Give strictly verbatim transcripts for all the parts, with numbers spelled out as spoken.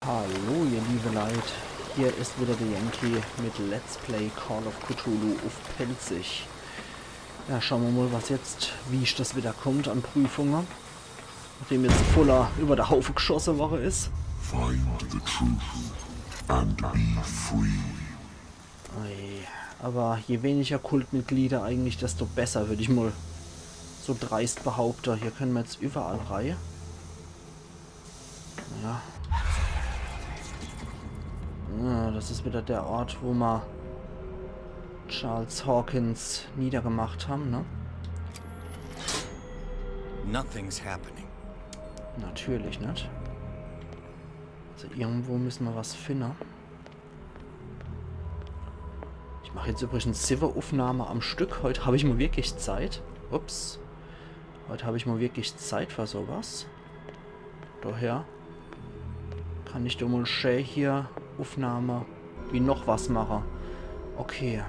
Hallo, ihr liebe Leit. Hier is wieder der Yankee mit Let's Play Call of Cthulhu uff Pälzisch. Ja, schaue mer mol, was jetzt, wie ich das wieder kommt an Prüfunge. Nachdem jetzt Fuller über de Haufe geschosse worre is. Find the truth and be free. Ei, aber je weniger Kultmitglieder eigentlich, desto besser, würd ich mol so dreist behaupte. Hier könne mer jetzt überall rei. Ja. Ja, das is wieder der Ort, wo mer Charles Hawkins niedergemacht ham, ne? Nothing's happening. Natürlich net. Also irgendwo müsse mer was finne. Ich mach jetzt übrigens siwwe Uffnahme am Stück. Heut hab ich mol wirklich Zeit. Ups. Heut hab ich mol wirklich Zeit für sowas. Daher kann ich do mol schä hier Uffnahme wie noch was mache. Okay.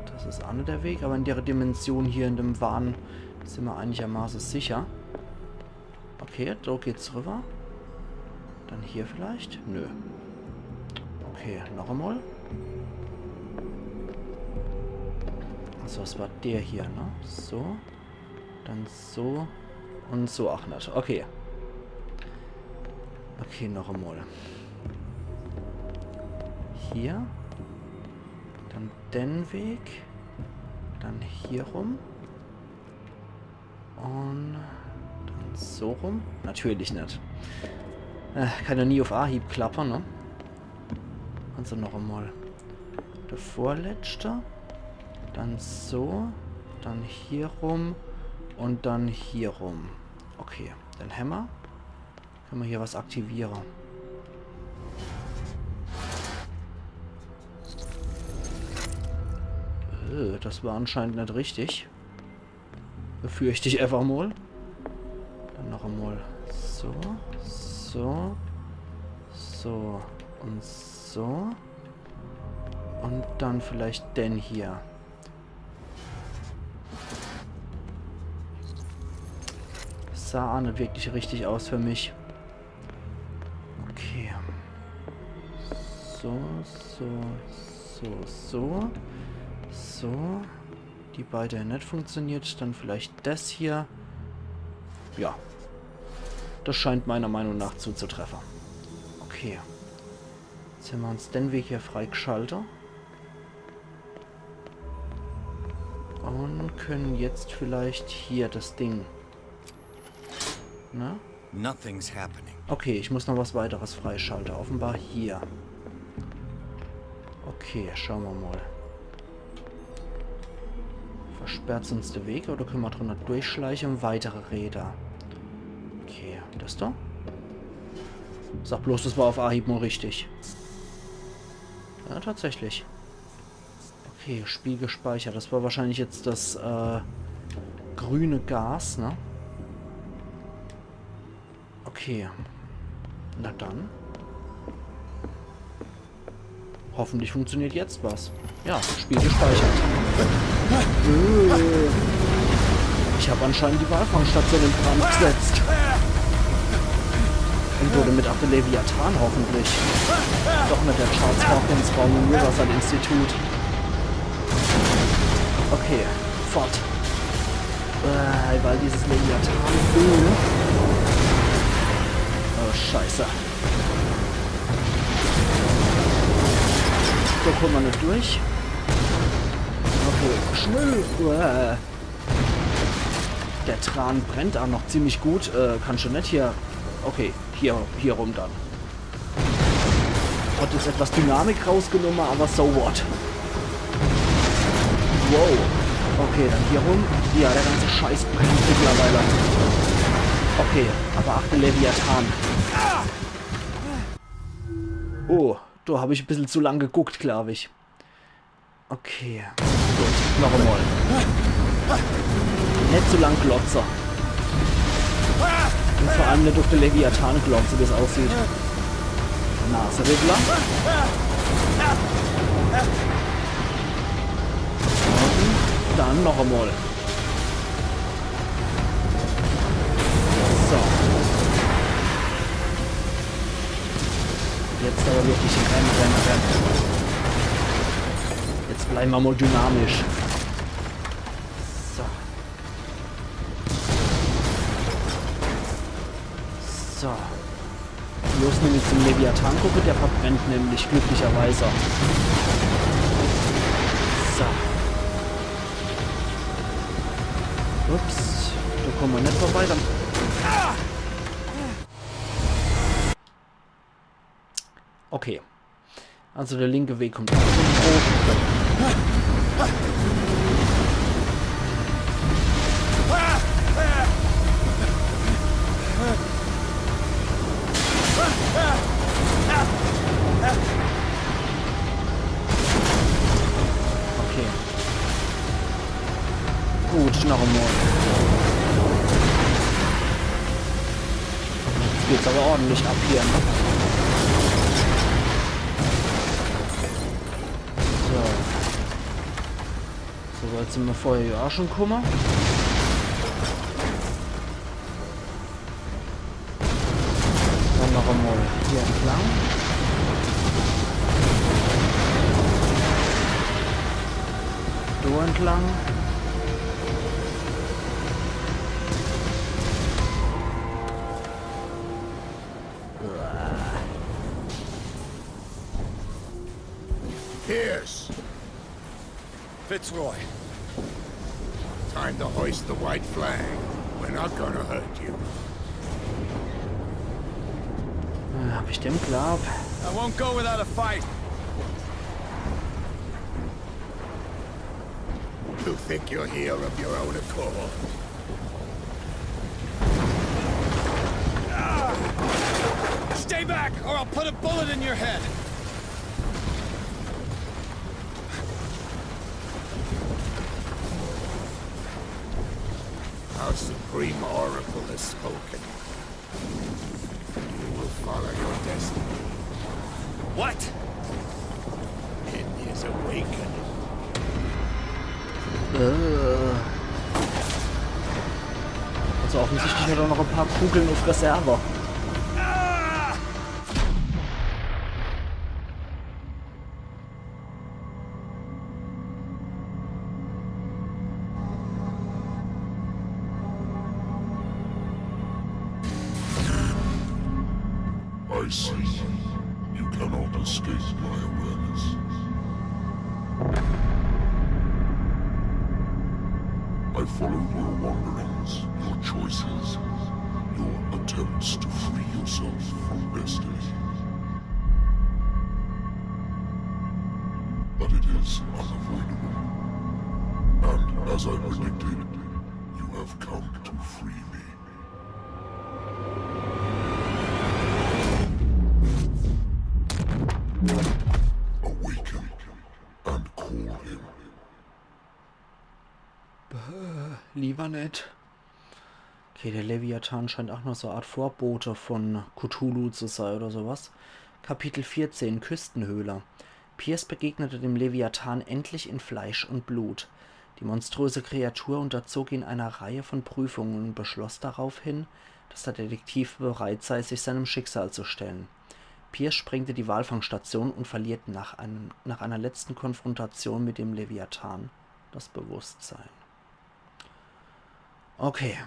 Das is aa net der Weg, aber in der Dimension hier in dem Wahn sin mer einigermaße sicher. Okay, do geht's rüber. Dann hier vielleicht? Nö. Okay, noch emol. Also, es war der hier, ne? So. Dann so. Und so aa net. Okay. Okay, noch emol. Hier. Dann den Weg. Dann hier rum. Und dann so rum. Natürlich net. Äh, kann jo nie uff Ahieb klappe, ne? Also noch emol. Der vorletzte. Dann so. Dann hier rum. Und dann hier rum. Okay, dann hämmer. Könne mer hier was aktiviere. Äh, das war anscheinend net richtig. Befürcht ich einfach mol. Dann noch emol so, so, so und so. Und dann vielleicht den hier. Sah aa net wirklich richtig aus für mich. Okay. So, so, so, so. So. Die beide net funktioniert. Dann vielleicht das hier. Ja. Das scheint meiner Meinung nach zuzutreffe. Okay. Jetzt hämmer uns den Weg hier freigschalte. Und könne jetzt vielleicht hier das Ding. Ne? Nothing's happening. Okay, ich muss noch was weiteres freischalte. Offenbar hier. Okay, schaue mer mol. Versperrt uns de Weg, oder könne mer drunner durchschleiche und weitere Räder? Okay, das do? Sag bloß, das war uff Ahieb mol richtig. Ja, tatsächlich. Okay, Spiel gespeichert. Das war wahrscheinlich jetzt das, äh, grüne Gas, ne? Okay. Na dann. Hoffentlich funktioniert jetzt was. Ja, Spiel gespeichert. Äh, ich hab anscheinend die Walfangstation in Brand gesetzt. Und damit aa de Leviathan hoffentlich. Doch net der Charles Hawkins Raum im Riverside Institut. Okay, fort. Äh, weil dieses Leviathan. Oh, scheiße. Do kumme mer net durch. Okay, schnell. Uah. Der Tran brennt aa noch ziemlich gut. Äh, kann schon net hier. Okay, hier, hier rum dann. Hat jetzt etwas Dynamik rausgenumme, aber so what. Wow. Okay, dann hier rum. Ja, der ganze Scheiß brennt mittlerweile. Okay, aber ach, de Leviathan. Oh, do hab ich e bissel zu lang geguckt, glaub ich. Okay. Gut, noch emol. Net zu lang glotze. Und vor allem net uff de Leviathan glotze, wie's aussieht. Naseribbler. Und dann noch emol. So. Jetzt aber wirklich rennen, rennen, rennen. Jetzt bleiben wir mal dynamisch. So. So. Los, nämlich zum Leviathan gucke, der verbrennt nämlich glücklicherweise. So. Ups, da kommen wir nicht vorbei. Dann Okay. Also der linke Weg kommt auch irgendwo. Okay. Gut, noch einmal. Jetzt geht's aber ordentlich ab hier, ne? So. So weit sind wir vorher ja auch schon gekommen. Dann noch einmal hier entlang. Da entlang. Pierce! Fitzroy. Time to hoist the white flag. We're not gonna hurt you. Äh, hab ich den Glaub? I won't go without a fight. You think you're here of your own accord? Stay back, or I'll put a bullet in your head. Our Supreme Oracle has spoken. You will follow your destiny. What? In his awakening. Äh. Also offensichtlich hat er noch ein paar Kugeln auf Reserve. I see. You cannot escape my awareness. I followed your wanderings, your choices, your attempts to free yourself from destiny. But it is unavoidable. And as I predicted, you have come to free me. Awaken and call him. Bäh, lieber net. Okay, der Leviathan scheint auch noch so eine Art Vorbote von Cthulhu zu sein oder sowas. Kapitel vierzehn, Küstenhöhle. Pierce begegnete dem Leviathan endlich in Fleisch und Blut. Die monströse Kreatur unterzog ihn einer Reihe von Prüfungen und beschloss daraufhin, dass der Detektiv bereit sei, sich seinem Schicksal zu stellen. Pierce sprengte die Walfangstation und verliert nach, einem, nach einer letzten Konfrontation mit dem Leviathan das Bewusstsein. Okay.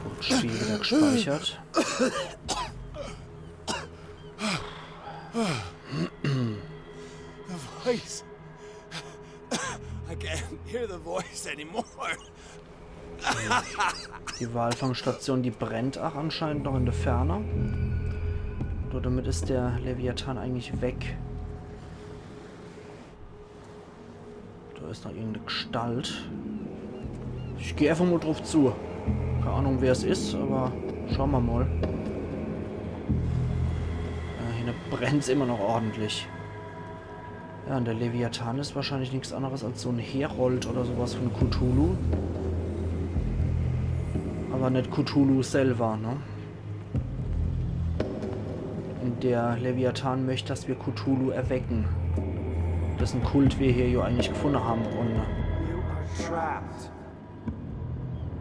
Gut, Spiel wieder gespeichert. The voice. I can't hear the voice anymore. Die Walfangstation, die brennt auch anscheinend noch in der Ferne. So, damit ist der Leviathan eigentlich weg. Da ist noch irgendeine Gestalt. Ich geh einfach mal drauf zu. Keine Ahnung, wer es is, aber schauen wir mal. Äh, hier brennt's immer noch ordentlich. Ja, und der Leviathan is wahrscheinlich nichts anderes als so ein Herold oder sowas von Cthulhu. Aber nicht Cthulhu selber, ne? Und der Leviathan möchte, dass wir Cthulhu erwecken. Dessen Kult wir hier ja eigentlich gefunden haben. Und You are trapped.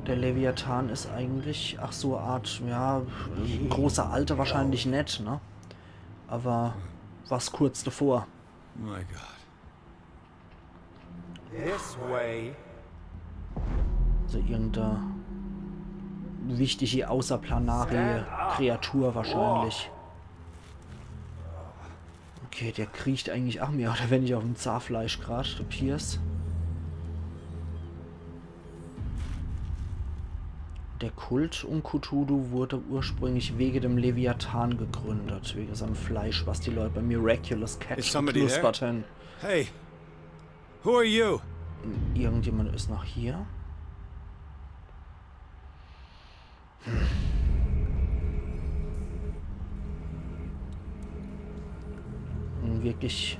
Der Leviathan is eigentlich, ach so, eine Art, ja, großer Alter wahrscheinlich nicht, ne? Aber was kurz davor. My God. This way. Also irgendeine wichtige außerplanare Kreatur wahrscheinlich. Okay, der kriecht eigentlich auch mehr oder weniger auf dem Zahnfleisch grad, der Pierce. Der Kult um Cthulhu wurde ursprünglich wegen dem Leviathan gegründet, wegen seinem Fleisch, was die Leute bei Miraculous Catch Is somebody there? geknuspert haben. Hey, who are you? Irgendjemand is noch hier. Hm. Hm, wirklich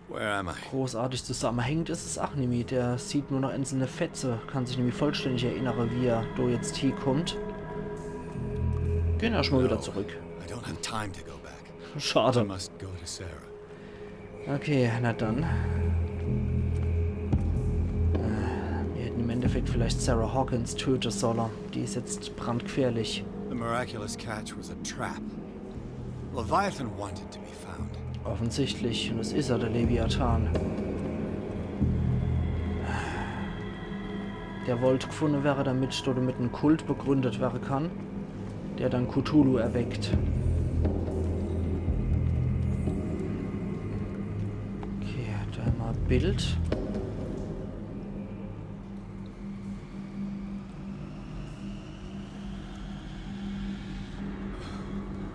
Where am I? großartig zusammenhängend is es auch nimmi. Der sieht nur noch einzelne Fetze, kann sich nimmi vollständig erinnern, wie er do jetzt hier kommt. Gehen wir schon mal wieder zurück. I don't have time to go back. I Schade. Must go to Sarah. Okay, na dann. Äh, wir hätten im Endeffekt vielleicht Sarah Hawkins töten sollen. Die is jetzt brandgefährlich. The miraculous catch was a trap. Leviathan wanted to be found. Offensichtlich. Und es is er, der Leviathan. Der wollt gefunden werden, damit dort mit en Kult begründet werden kann, der dann Cthulhu erweckt. Okay, da mal Bild.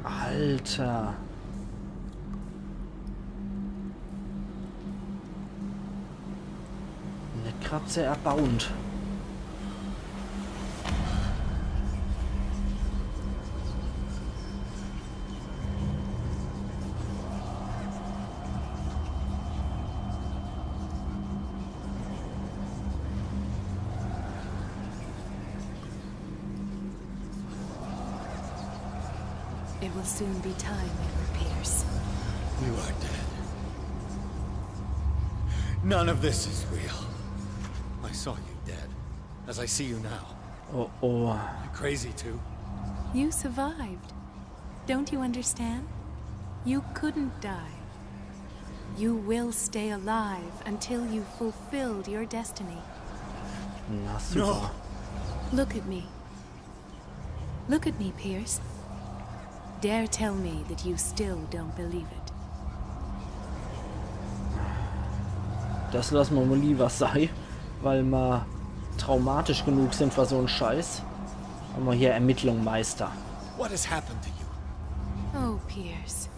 Alter. Net grad sehr erbauend. It will soon be time, Edward Pierce. You are dead. None of this is real. I saw you dead, as I see you now. Oh, oh. You crazy too? You survived. Don't you understand? You couldn't die. You will stay alive until you've fulfilled your destiny. Na super. Look at me. Look at me, Pierce. Dare tell me that you still don't believe it. Das lassen wir mal lieber sei, weil ma traumatisch genug sind für so en Scheiß. Haben wir hier Ermittlung, Meister. What has happened to you? Oh, Pierce.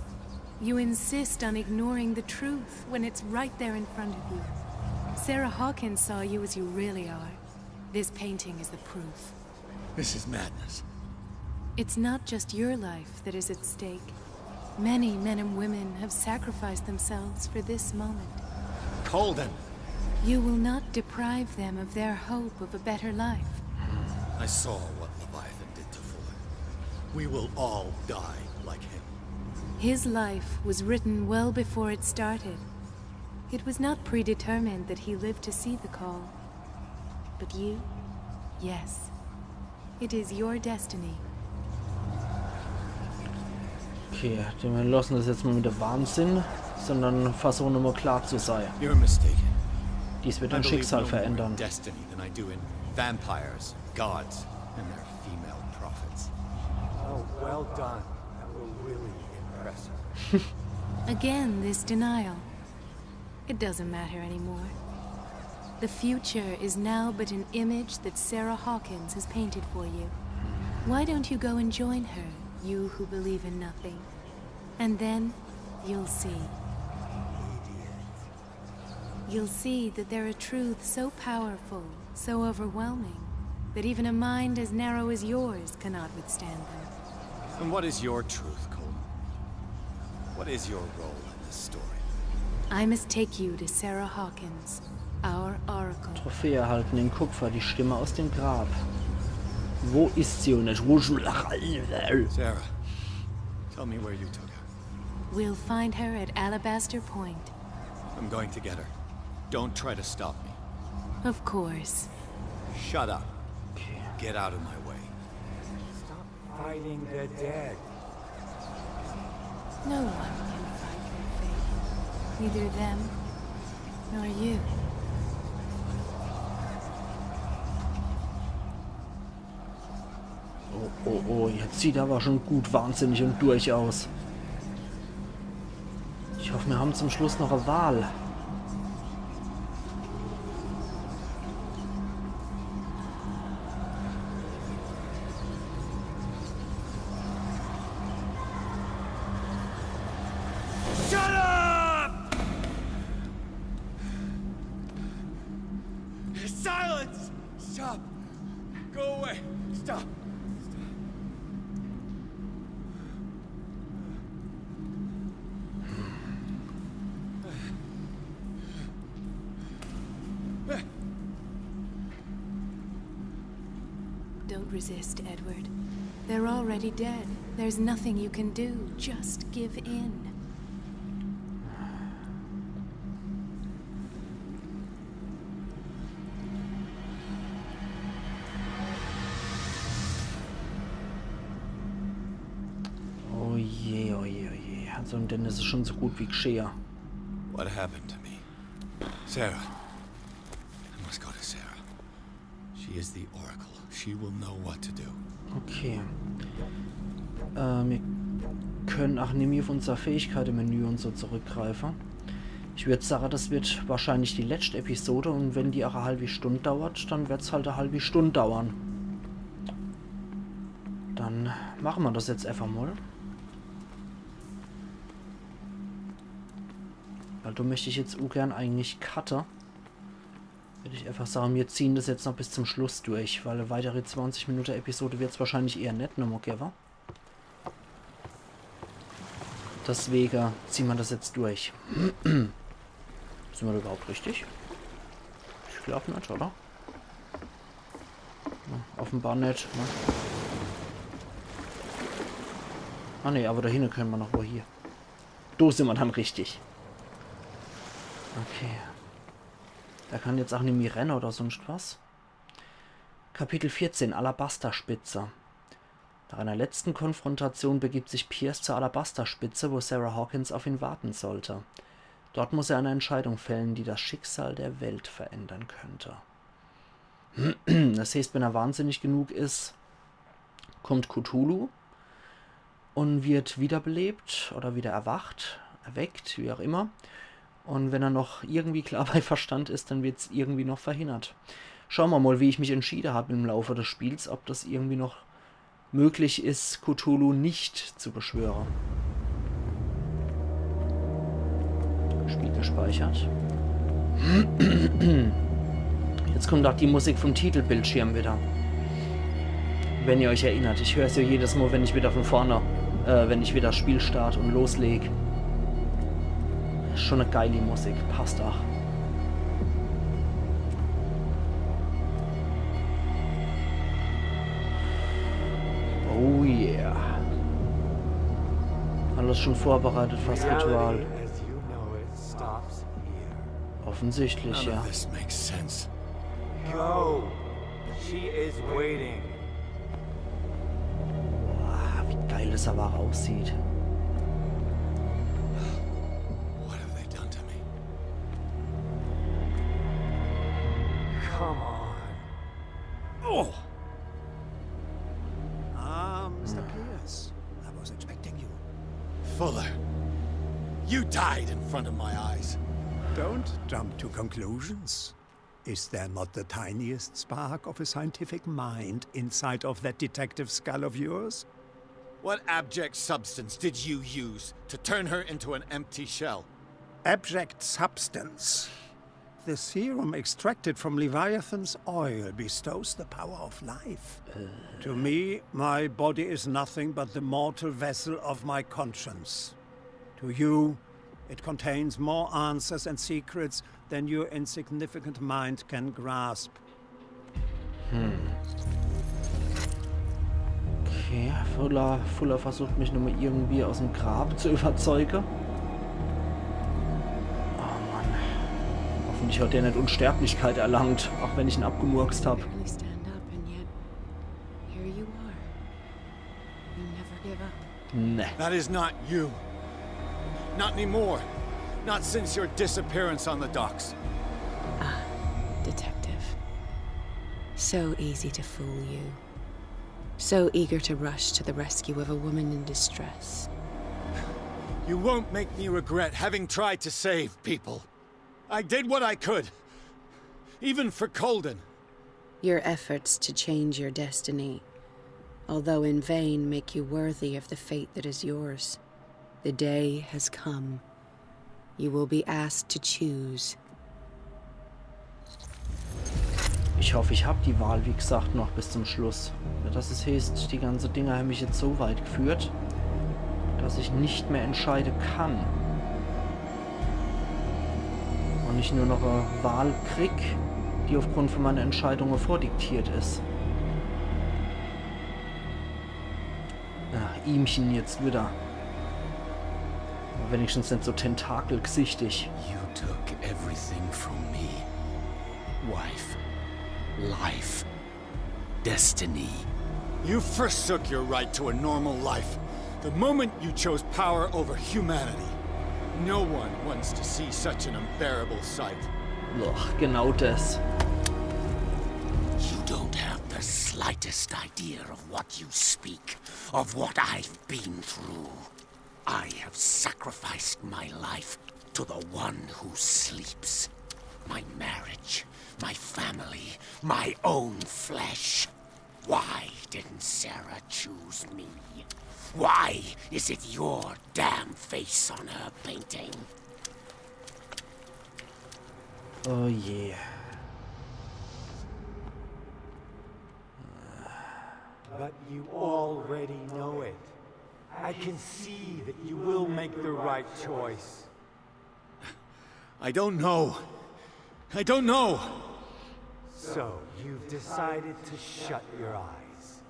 You insist on ignoring the truth when it's right there in front of you. Sarah Hawkins saw you as you really are. This painting is the proof. This is madness. It's not just your life that is at stake. Many men and women have sacrificed themselves for this moment. Colden! You will not deprive them of their hope of a better life. I saw what Leviathan did to Fuller. We will all die like him. His life was written well before it started. It was not predetermined that he lived to see the call. But you? Yes. It is your destiny. Okay, dann lassen wir das jetzt mal mit dem Wahnsinn, sondern versuchen wir mal klar zu sein. You're mistaken. Dies wird I dein believe Schicksal no more in verändern. Destiny than I do in vampires, gods, and their female prophets. Oh, well done. That will really impress her. Again, this denial. It doesn't matter anymore. The future is now but an image that Sarah Hawkins has painted for you. Why don't you go and join her, you who believe in nothing? And then you'll see. You'll see that there are truths so powerful So overwhelming that even a mind as narrow as yours cannot withstand them. And what is your truth, Colm? What is your role in this story? I must take you to Sarah Hawkins, our oracle. Trophäe erhalten in Kupfer, die Stimme aus dem Grab. Wo ist sie und nicht? Wo ist sie? Sarah, tell me where you took her. We'll find her at Alabaster Point. I'm going to get her. Don't try to stop me. Of course. Shut up. Get out of my way. Stop fighting the dead. No one can fight their fate. Neither them nor you. Oh, oh, oh, jetzt sieht er aber schon gut wahnsinnig und durch aus. Ich hoffe, wir haben zum Schluss noch eine Wahl. Shut up! Silence! Stop! Go away! Stop! Don't resist, Edward. They're already dead. There's nothing you can do. Just give in. Oh je, oh je, oh je. Also, und dann ist es schon so gut wie geschehen. What happened to me? Sarah. I must go to Sarah. She is the Oracle. She will know what to do. Okay. Äh, wir können auch nimmi auf unser Fähigkeite-Menü und so zurückgreifen. Ich würd sagen, das wird wahrscheinlich die letzte Episode und wenn die auch eine halbe Stunde dauert, dann wird's halt eine halbe Stunde dauern. Dann machen wir das jetzt einfach mal. Weil da möchte ich jetzt ungern eigentlich cutte. Würde ich einfach sagen, wir ziehen das jetzt noch bis zum Schluss durch, weil eine weitere zwanzig Minuten Episode wird's wahrscheinlich eher net nochmal geben. Deswegen ziehen wir das jetzt durch. Sind wir da überhaupt richtig? Ich glaub net, oder? Na, offenbar net, ne? Ah ne, aber da hinten können wir noch wo hier. Da sind wir dann richtig. Okay. Da kann jetzt auch nimmi renne oder sonst was. Kapitel vierzehn, Alabasterspitze. Nach einer letzten Konfrontation begibt sich Pierce zur Alabasterspitze, wo Sarah Hawkins auf ihn warten sollte. Dort muss er eine Entscheidung fällen, die das Schicksal der Welt verändern könnte. Das heißt, wenn er wahnsinnig genug ist, kommt Cthulhu und wird wiederbelebt oder wieder erwacht, erweckt, wie auch immer. Und wenn er noch irgendwie klar bei Verstand ist, dann wird's irgendwie noch verhindert. Schauen wir mal, wie ich mich entschieden habe im Laufe des Spiels, ob das irgendwie noch möglich ist, Cthulhu nicht zu beschwören. Spiel gespeichert. Jetzt kommt auch die Musik vom Titelbildschirm wieder. Wenn ihr euch erinnert, ich höre es ja jedes Mal, wenn ich wieder von vorne, äh, wenn ich wieder das Spiel start und losleg. Schon eine geile Musik, passt auch. Oh yeah. Alles schon vorbereitet fürs Ritual. Reality as you know it stops here. Offensichtlich, None ja. Of this makes sense. Go. She is waiting. Boah, wie geil das aber aussieht. What have they done to me? Come on. Oh! Ah, Mister Pierce. I was expecting you. Fuller. You died in front of my eyes. Don't jump to conclusions. Is there not the tiniest spark of a scientific mind inside of that detective skull of yours? What abject substance did you use to turn her into an empty shell? Abject substance. The serum extracted from Leviathan's oil bestows the power of life. To me, my body is nothing but the mortal vessel of my conscience. To you, it contains more answers and secrets than your insignificant mind can grasp. Okay, Fuller, Fuller versucht mich nochmal irgendwie aus dem Grab zu überzeugen. Oh Mann. Hoffentlich hat der nicht Unsterblichkeit erlangt, auch wenn ich ihn abgemurkst hab. Barely stand up, and yet here you are. You never give up. Ne. That is not you. Not anymore. Not since your disappearance on the docks. Ah, detective. So easy to fool you. So eager to rush to the rescue of a woman in distress. You won't make me regret having tried to save people. I did what I could. Even for Colden. Your efforts to change your destiny, although in vain, make you worthy of the fate that is yours. The day has come. You will be asked to choose. Ich hoffe, ich hab die Wahl, wie gesagt, noch bis zum Schluss. Ja, das is, heißt, die ganze Dinger haben mich jetzt so weit geführt, dass ich nicht mehr entscheiden kann. Und ich nur noch eine Wahl krieg, die aufgrund von meiner Entscheidung vordiktiert is. Ja, ihmchen jetzt wieder. Wenigstens nicht so tentakelgesichtig. You took everything from me. Wife, life, destiny. You forsook your right to a normal life the moment you chose power over humanity. No one wants to see such an unbearable sight. Doch, genau das. You don't have the slightest idea of what you speak, of what I've been through. I have sacrificed my life to the one who sleeps. My marriage, my family, my own flesh. Why didn't Sarah choose me? Why is it your damn face on her painting? Oh yeah. But you already know it. I can see that you will make the right choice. I don't know. I don't know. So, you've decided to shut your eyes.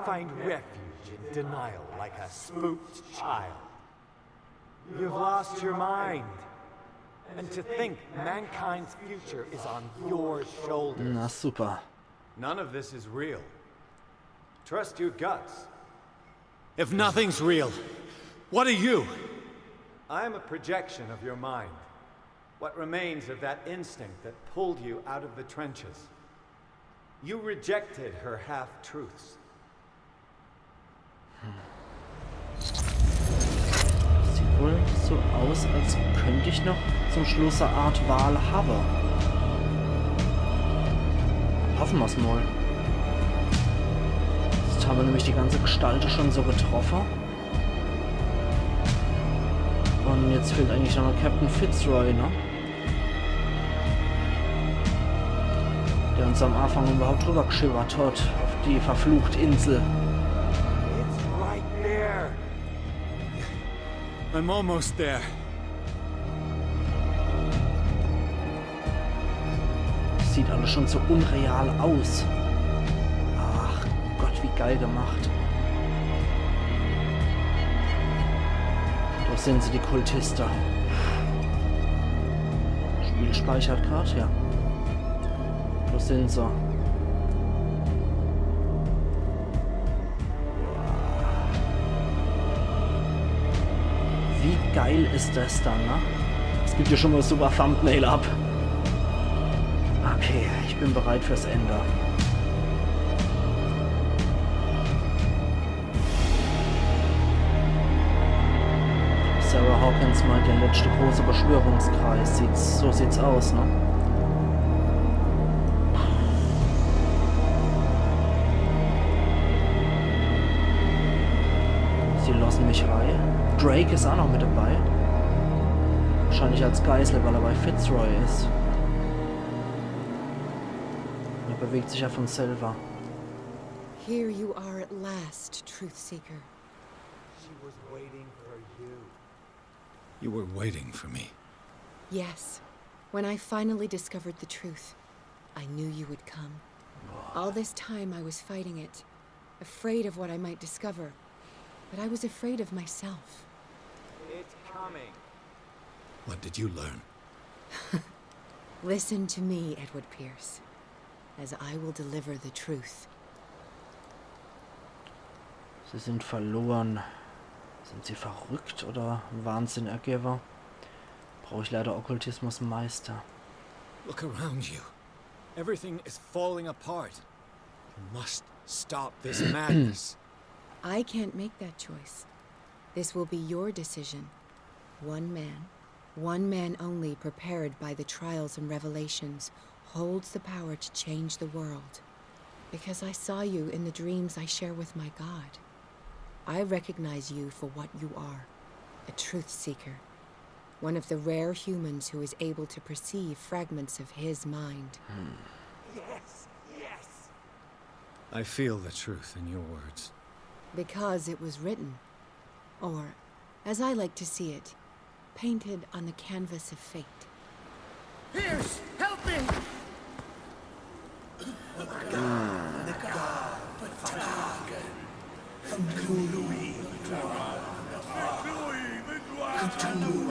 Find refuge in denial like a spooked child. You've lost your mind. And to think mankind's future is on your shoulders. Na super. None of this is real. Trust your guts. If nothing's real, what are you? I am a projection of your mind. What remains of that instinct that pulled you out of the trenches. You rejected her half-truths. Sieht wohl so aus, als könnt ich noch zum Schluss e Art Wahl habe. Hoffe mer's mal. Jetzt haben wir nämlich die ganze Gestalte schon so getroffen. Und jetzt fehlt eigentlich noch Captain Fitzroy, ne? Der uns am Anfang überhaupt rübergeschippert hat auf die verfluchte Insel. It's right there. I'm almost there. Sieht alles schon so unreal aus. Ach Gott, wie geil gemacht. Wo sind sie, die Kultisten? Spiel speichert grad, ja. Wo sind sie? Wie geil is das dann, ne? Es gibt ja schon mal super Thumbnail ab. Okay, ich bin bereit fürs Ende. Sarah Hawkins meint, der letzte große Beschwörungskreis. Sieht's, so sieht's aus, ne? Sie lassen mich rein. Drake is auch noch mit dabei. Wahrscheinlich als Geisel, weil er bei Fitzroy is. Bewegt sich ja von selber. Here you are at last, Truth Seeker. She was waiting for you. You were waiting for me. Yes. When I finally discovered the truth, I knew you would come. All this time I was fighting it, afraid of what I might discover. But I was afraid of myself. It's coming. What did you learn? Listen to me, Edward Pierce, as I will deliver the truth. Sie sind verloren. Sind sie verrückt oder Wahnsinn ergeben? Brauche ich leider Okkultismusmeister. Look around you. Everything is falling apart. You must stop this madness. I can't make that choice. This will be your decision. One man, one man only, prepared by the trials and revelations, holds the power to change the world. Because I saw you in the dreams I share with my God. I recognize you for what you are, a truth seeker. One of the rare humans who is able to perceive fragments of his mind. Yes, yes. I feel the truth in your words. Because it was written. Or, as I like to see it, painted on the canvas of fate. Pierce, help me! Silence!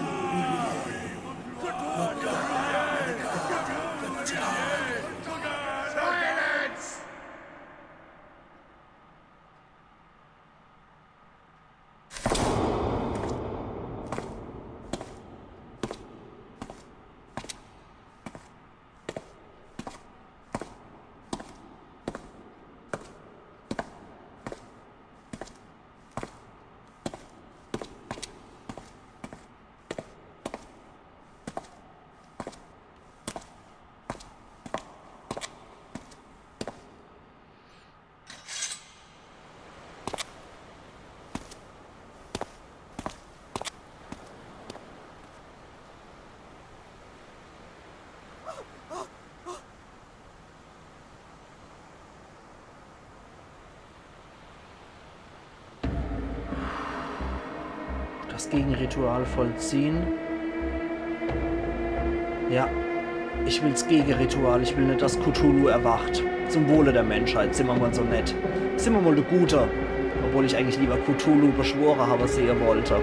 Das Gegenritual vollziehen. Ja, ich will's Gegenritual, ich will net, dass Cthulhu erwacht. Zum Wohle der Menschheit, simmer mal so nett. Simmer mal de Gute. Obwohl ich eigentlich lieber Cthulhu beschwore habe sehe wollte.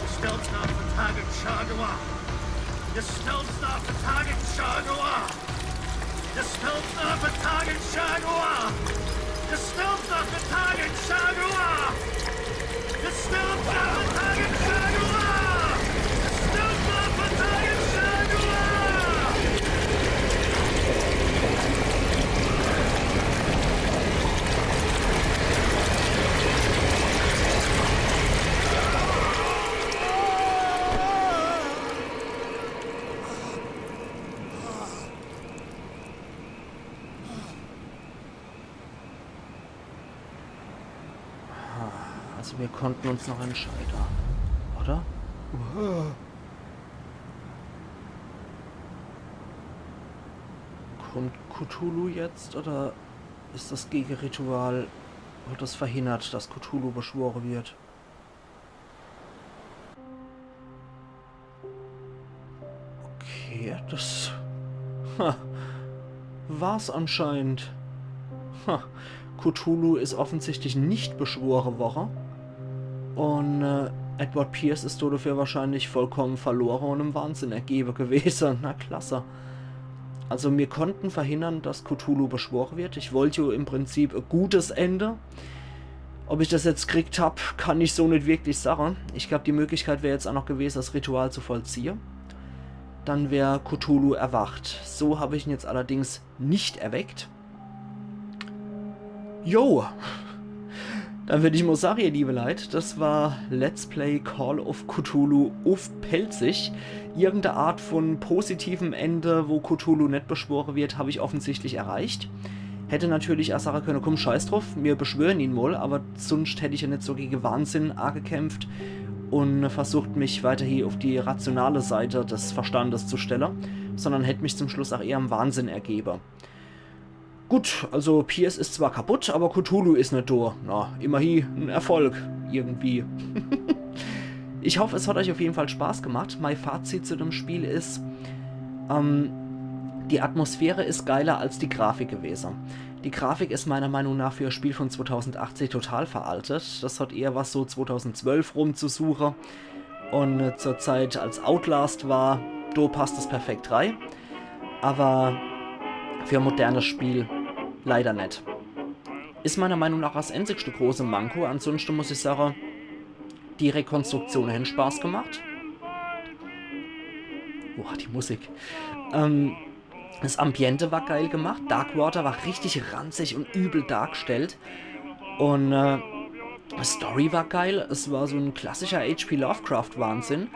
Dispel Snuff and Target Shagua! Dispel Snuff and Target Shagua! Dispel Snuff and Target Shagua! Dispel Snuff and Target Shagua! Dispel Snuff and Target Shagua! Dispel Snuff and Target Shagua! Also wir konnten uns noch entscheiden, oder? Kommt Cthulhu jetzt oder ist das Gegenritual, hat das verhindert, dass Cthulhu beschworen wird? Okay, das ha, war's anscheinend. Ha, Cthulhu is offensichtlich nicht beschwore worre. Und äh, Edward Pierce is dodefür wahrscheinlich vollkommen verlore und im Wahnsinn ergebe gewese. Na klasse. Also mir konnten verhindern, dass Cthulhu beschwore wird. Ich wollt jo im Prinzip e gutes Ende. Ob ich das jetzt kriegt hab, kann ich so nit wirklich sage. Ich glaub, die Möglichkeit wär jetzt auch noch gewese, das Ritual zu vollziehe. Dann wär Cthulhu erwacht. So hab ich ihn jetzt allerdings nicht erweckt. Jo. Dann würd ich mal sagen, ihr liebe Leit, das war Let's Play Call of Cthulhu uff Pälzisch. Irgendeine Art von positivem Ende, wo Cthulhu net beschwore wird, hab ich offensichtlich erreicht. Hätte natürlich auch sagen können, komm, scheiß drauf, mir beschwören ihn mal, aber sonst hätt ich ja net so gegen Wahnsinn angekämpft. un versucht mich weiterhin uff die rationale Seit des Verstandes zu stelle, sondern hätt mich zum Schluss ach eher em Wahnsinn ergebe. Gut, also Pierce is zwar kaputt, awwer Cthulhu is net do. Na, immerhin en Erfolg. Irgendwie. Ich hoff, es hat euch uff jeden Fall Spaß gemacht. Mei Fazit zu dem Spiel is, ähm, die Atmosphäre is geiler als die Grafik gewese. Die Grafik is meiner Meinung nach für e Spiel vun zweitausendachtzeh total veraltet. Des hat eher was so zweitausendzwölf rum zu suche. Un, äh, zur Zeit, als Outlast war, do passt es perfekt rei. Awwer für e modernes Spiel leider net. Is meiner Meinung nach des enzigste große Manko. Ansunschte muss ich sage, die Rekonstruktione hän Spaß gemacht. Boah, die Musik. Ähm, des Ambiente war geil gemacht. Darkwater war richtig ranzig un übel dargestellt. Un, äh, Story war geil. Es war so en klassischer H P Lovecraft-Wahnsinn.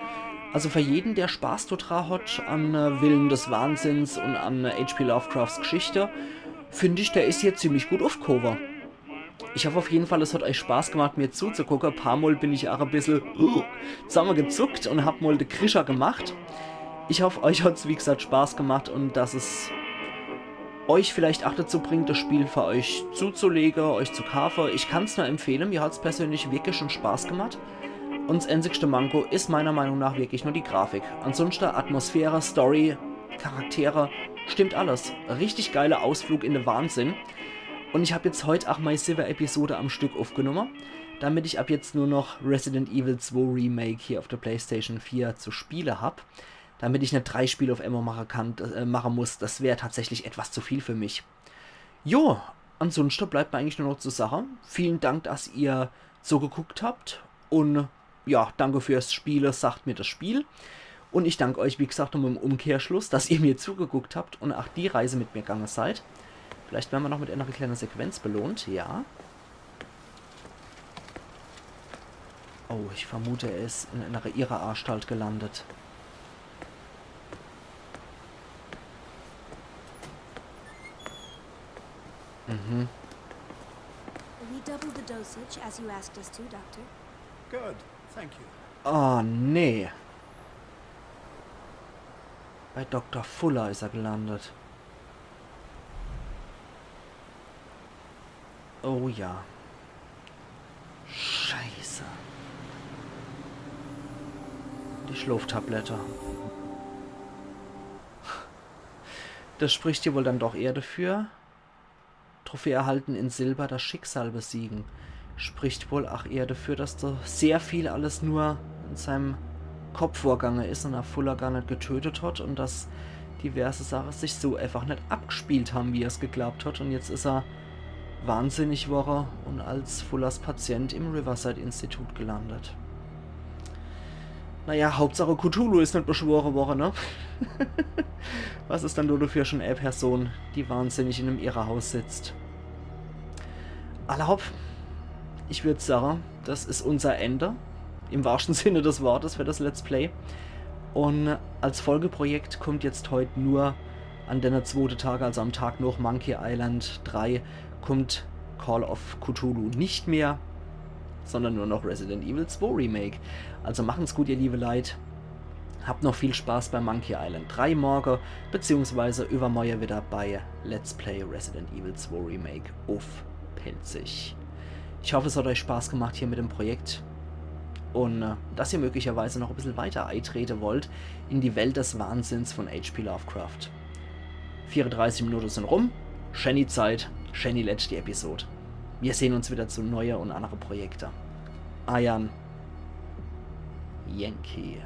Also für jeden, der Spaß dodra hat an, äh, Willen des Wahnsinns un an, äh, H P Lovecrafts Geschichte, find ich, der is hier ziemlich gut uffgehowe. Ich hoff uff jeden Fall, es hat euch Spaß gemacht, mir zuzugucke. E paar Mol bin ich ach e bissel zammegezuckt un hab mol de Krischer gemacht. Ich hoff, euch hat's, wie gesagt, Spaß gemacht un dass es euch vielleicht ach dazu bringt, des Spiel für euch zuzulege, euch zu kaafe. Ich kann's nur empfehle, mir hat's persönlich wirklich schun Spaß gemacht. Un des enzigste Manko is meiner Meinung nach wirklich nur die Grafik. Ansunschte Atmosphäre, Story, Charaktere, stimmt alles. Richtig geiler Ausflug in de Wahnsinn. Un ich hab jetzt heut ach mei siwwe Episode am Stück uffgenumme, damit ich ab jetzt nur noch Resident Evil zwei Remake hier uff de PlayStation vier zu spiele hab, damit ich net drei Spiele uff emol mache kann, äh, mache muss. Des wär tatsächlich etwas zu viel für mich. Jo, ansunschte bleibt mir eigentlich nur noch zu sage, vielen Dank, dass ihr zugeguckt habt un ja, danke fürs Spiele, sagt mir des Spiel. Un ich dank euch, wie gesagt, nochmol im Umkehrschluss, dass ihr mir zugeguckt habt un ach die Reise mit mir gange seid. Vielleicht werre mer noch mit ener kleine Sequenz belohnt, ja. Oh, ich vermute, er is in ener Irreanstalt gelandet. Mhm. We doubled the dosage as you asked us to, Doctor. Good, thank you. Oh, nee. Bei Doktor Fuller is er gelandet. Oh ja. Scheiße. Die Schloftablette. Des spricht jo wohl dann doch eher dafür. Trophäe erhalten, in Silber das Schicksal besiegen. Spricht wohl ach eher dafür, dass do sehr viel alles nur in seinem Kopf vorgange is un er Fuller gar net getötet hat un dass diverse Sache sich so einfach net abgespielt ham, wie er's geglaubt hat. Un jetzt is er wahnsinnig worre un als Fullers Patient im Riverside-Institut gelandet. Naja, Hauptsache Cthulhu is net beschwore worre, ne? Was is dann do dafür schon e Person, die wahnsinnig in em Irrehaus sitzt? Alla hopp, ich würd sage, das is unser Ende. Im wahrsten Sinne des Wortes für das Let's Play. Un als Folgeprojekt kommt jetzt heut nur an denne zwote Tag, also am Tag noch Monkey Island drei, kommt Call of Cthulhu nicht mehr, sondern nur noch Resident Evil zwei Remake. Also machen's gut, ihr liebe Leit. Habt noch viel Spaß bei Monkey Island drei morge, beziehungsweise übermorge wieder bei Let's Play Resident Evil zwei Remake uff Pälzisch. Ich hoffe, es hat euch Spaß gemacht hier mit dem Projekt un, äh, dass ihr möglicherweise noch e bissel weiter eitrete wollt in die Welt des Wahnsinns von H P Lovecraft. Vierunddreißig Minute sin rum, schäni Zeit, schäni letschte Episod. Wir sehn uns wieder zu neue un annere Projekte. Eiern Yankee.